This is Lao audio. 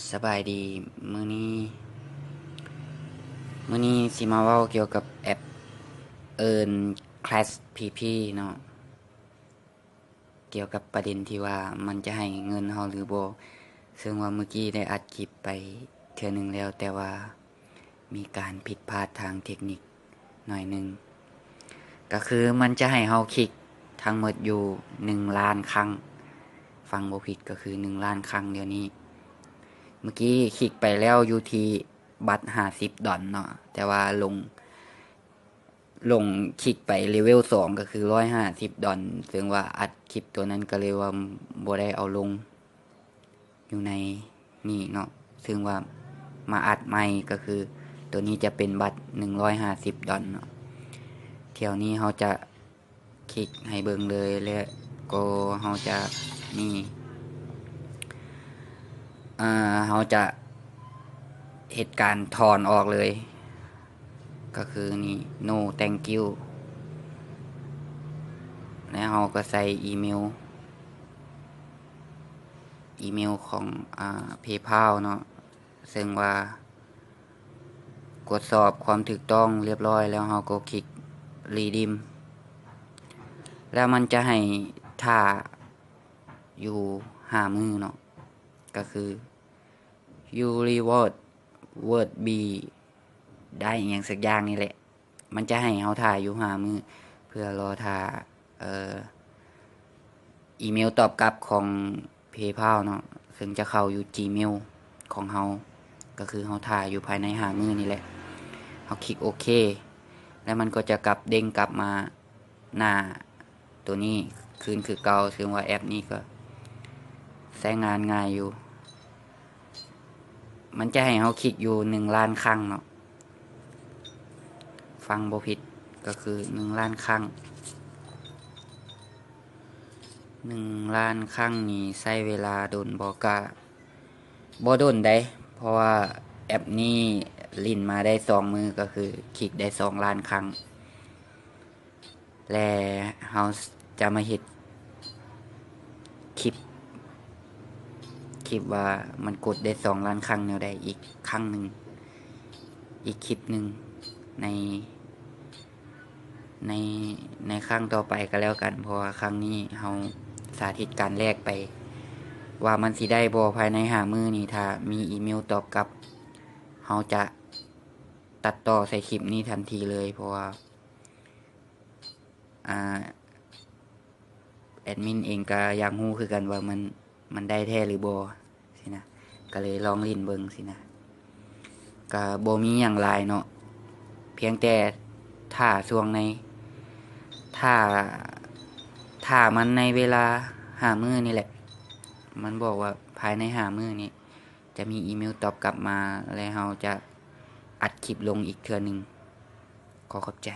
ສະບາຍດີ ມື້ນີ້ ມື້ນີ້ຊິມາເວົ້າກ່ຽວກັບແອັບ Earn Cash ພີພີ ເນາະ ກ່ຽວກັບປະເດັນທີ່ວ່າມັນຈະໃຫ້ເງິນເຮົາຫຼືບໍ່, ເຊິ່ງວ່າມື້ກີ້ໄດ້ອັດຄລິບໄປເທື່ອໜຶ່ງແລ້ວ ແຕ່ວ່າມີການຜິດພາດທາງເທັກນິກໜ້ອຍໜຶ່ງ, ກໍຄືມັນຈະໃຫ້ເຮົາຄລິກທັງໝົດຢູ່ໜຶ່ງລ້ານຄັ້ງ, ຟັງບໍ່ຜິດກໍຄືໜຶ່ງລ້ານຄັ້ງດຽວນີ້. ມື້ກີ້ຄລິກໄປແລ້ວຢູ່ທີ່ບັດຫ້າສິບດອນເນາະ, ແຕ່ວ່າລົງ ລົງຄລິກໄປເລເວວສອງ ກໍຄືຮ້ອຍຫ້າສິບດອນ, ເຊິ່ງວ່າອັດຄລິບຕົວນັ້ນກໍເລີຍວ່າບໍ່ໄດ້ເອົາລົງຢູ່ໃນນີ້ເນາະ, ເຊິ່ງວ່າມາອັດໃໝ່ ກໍຄືຕົວນີ້ຈະເປັນບັດໜຶ່ງຮ້ອຍຫ້າສິບດອນເນາະ. ແຖວນີ້ເຮົາຈະຄລິກໃຫ້ເບິ່ງເລີຍ ແລ້ວກໍເຮົາຈະນີ້ ອ່າ ເຮົາຈະເຮັດການຖອນອອກເລີຍ ກໍຄືນີ້ No thank you ແລ້ວເຮົາກໍໃສ່ອີເມວ ອີເມວຂອງ ອ່າ PayPal ເນາະ, ເຊິ່ງວ່າກວດສອບຄວາມຖືກຕ້ອງລຽບຮ້ອຍແລ້ວ ເຮົາກໍຄລິກ Redeem ແລ້ວມັນຈະໃຫ້ຖ້າຢູ່ຫ້າມື້ເນາະ, ກໍຄື Your reward would be ໄດ້ອີ່ຫຍັງສັກຢ່າງນີ້ແຫຼະ. ມັນຈະໃຫ້ເຮົາຖ້າຢູ່ຫ້າມື້ ເພື່ອລໍຖ້າ ເອີ ອີເມວຕອບກັບຂອງ PayPal ເນາະ, ເຊິ່ງຈະເຂົ້າຢູ່ Gmail ຂອງເຮົາ, ກໍຄືເຮົາຖ້າຢູ່ພາຍໃນຫ້າມື້ນີ້ແຫຼະ. ເຮົາຄລິກໂອເຄ ແລ້ວມັນກໍຈະກັບເດ້ງກັບມາ ໜ້າໂຕນີ້ຄືນຄືເກົ່າ, ເຊິ່ງວ່າແອັບນີ້ກໍໃຊ້ງານງ່າຍຢູ່. ມັນຈະໃຫ້ເຮົາຄລິກຢູ່ໜຶ່ງລ້ານຄັ້ງເນາະ, ຟັງບໍ່ຜິດກໍຄືໜຶ່ງລ້ານຄັ້ງ. ໜຶ່ງລ້ານຄັ້ງນີ້ໃຊ້ເວລາດົນບໍ່? ກະບໍ່ດົນໃດ, ເພາະວ່າແອັບນີ້ຫຼິ້ນມາໄດ້ສອງມື້ ກໍຄືຄລິກໄດ້ສອງລ້ານຄັ້ງ. ແລະ ເຮົາຈະມາເຮັດຄລິບ ຄລິບວ່າມັນກົດໄດ້ສອງລ້ານຄັ້ງແນວໃດອີກຄັ້ງໜຶ່ງ, ອີກຄລິບໜຶ່ງ ໃນ ໃນ ໃນຄັ້ງຕໍ່ໄປກໍແລ້ວກັນ, ເພາະວ່າຄັ້ງນີ້ເຮົາສາທິດການແລກໄປ ວ່າມັນຊິໄດ້ບໍ່ພາຍໃນຫ້າມື້ນີ້. ຖ້າມີອີເມວຕອບກັບ ເຮົາຈະຕັດຕໍ່ໃສ່ຄລິບນີ້ທັນທີເລີຍ, ເພາະວ່າ ອ່າ ແອັດມິນເອງກໍຢາກຮູ້ຄືກັນວ່າມັນ ມັນໄດ້ແທ້ຫຼືບໍ່ຊີ້ນະ, ກໍເລີຍລອງຫຼິ້ນເບິ່ງຊີ້ນະ. ກໍບໍ່ມີຫຍັງຫຼາຍເນາະ, ພຽງແຕ່ຖ້າຊ່ວງໃນ ຖ້າ ຖ້າມັນໃນເວລາຫ້າມື້ນີ້ແຫຼະ, ມັນບອກວ່າພາຍໃນຫ້າມື້ນີ້ຈະມີອີເມວຕອບກັບມາ ແລະ ເຮົາຈະອັດຄລິບລົງອີກເທື່ອໜຶ່ງ. ຂໍຂອບໃຈ.